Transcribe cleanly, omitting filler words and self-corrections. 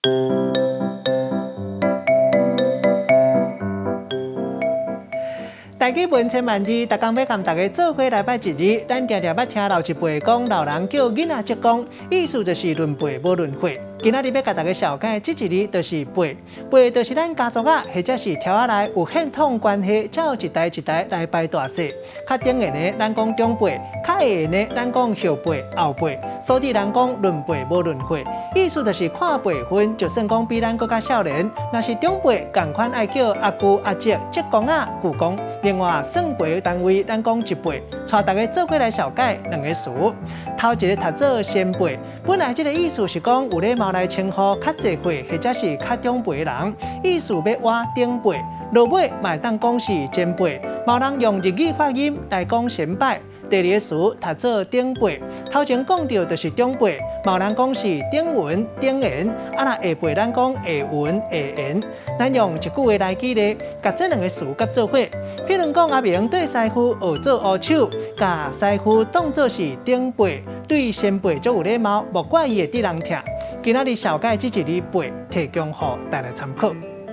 台語文千萬字，逐工欲共大家做伙來捌一字。咱定定捌聽老一輩講，老人叫囡仔叔公，意思就是論輩無論歲。今仔日欲共大家紹介這一字，就是輩。輩就是咱家族仔，或者是柱仔內有血統關係，才有一代一代來排大細。較頂緣的，咱講長輩；較下緣的，咱講後輩、後輩。所以人講論輩無論歲，意思就是看輩分，就算講比咱閣較少年，若是長輩，仝款愛叫阿舅、阿叔、叔公仔、舅公。另外，算輩單位，咱講一輩，帶大家做伙來紹介兩个詞。頭一个讀做先輩，本來這个意思是講有禮貌來稱呼較濟歲或者是較長輩的人，意思欲倚頂輩。落尾嘛會當講是前輩，嘛有人用日語發音來講先輩。第二个詞讀做頂輩，頭前講著就是長輩，嘛有人講是頂雲、頂緣，啊若下輩咱講下雲、下緣。咱用一句話來舉例，共這兩个詞結做伙。譬如講，阿明對師傅學做烏手，共師傅當做是頂輩，對先輩足有禮貌，莫怪伊會得人疼。今仔日紹介這一字輩，提供予大家參考。